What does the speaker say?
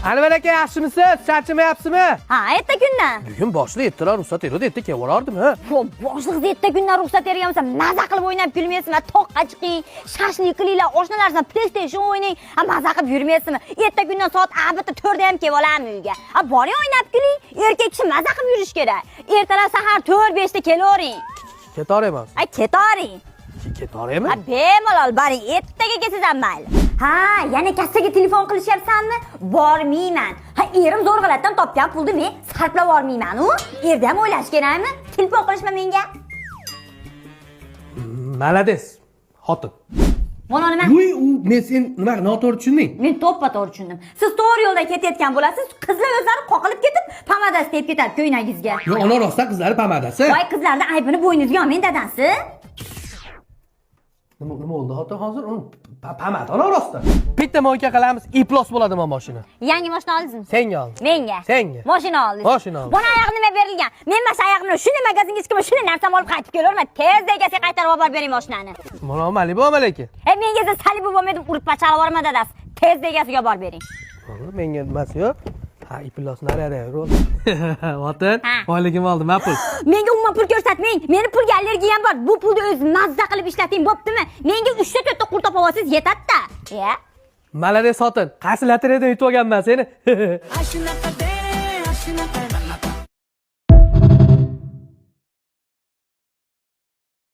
Anvar aka, yaxshimisiz? Charchamayapsizmi? Ha, erta kundan. Bugun boshliq ertalar ruxsat berdi, erta kelib olardim, ha. Vo, boshliq erta kundan ruxsat bergan bo'lsa, maza qilib o'ynab kulmaysizmi? Toqqa chiqing, shashlik qilinglar, oshnalar bilan PlayStation o'ynang. Ha, maza qilib yurmaysizmi? Erta kundan soat abita 4da ham kelib olaman uyga. Ha, boring, o'ynab kuling. Erkak kishi maza qilib yurish kerak. Ertalab sahar 4-5 da kelavering. Ketaveramiz. Ha, ketavering. Ketaveraymi? Ha, bemalol boring, ertaga kelsangiz ham mayli. Ha, yana kassaga telefon qilishyapsanmi? Bormayman. Ha, erim zo'rg'alatdan topgan pulni men sarflab yubormayman u. Erda ham o'ylash kerakmi? Telefon qilishma menga. Молодец. Xotin. Mana nima? Uy, u men sen nima, noto'g'ri tushunding? Men to'ppa to'g'ri tushundim. Siz to'g'ri yo'ldan ketayotgan bo'lasiz, qizlar o'zlari qoqilib ketib, pomadasi tegib ketadi ko'ynagingizga. Yo'q, ona, rostdan qizlari pomadasi. Voy, qizlarni aybini bo'yningizga olmang, dadasi. Nima bo'ldi, xotin, hozir? Uni pomada, ona, rostdan. Bitta мойка qilamiz, iflos bo'ladi mana mashina. Yangi mashina oldingizmi? Senga oldim. Menga. Senga. Mashina oldingiz. Mashina oldim. Buni oyog'i nima berilgan? Men mana shu oyog'im bilan shuni magazinga chiqib, shuni narsamni olib qaytib kelaverman. Tezda egasiga qaytarib olib borib bering mashinani. Mana Malibu olma lekin. E, menga esa Malibu bo'lmaydi, urib pachalab yuborma, dadasi. Tezda egasiga olib borib bering. Bo'ldi, menga nimasi yo'q. Ha, iflos narada rol. Xotin, Ha. boyligim oldim, ma pul. Menga umuman pul ko'rsatmang. Meni pulga allergiyam bor. Bu pulni o'zi mazza qilib ishlating, bo'ptimi? Menga 3 ta 4 ta qurt topib olsangiz yetadi-da. Ya. Молодец, xotin. Qaysi lotereyadan yutib olganman seni? Shunaqa.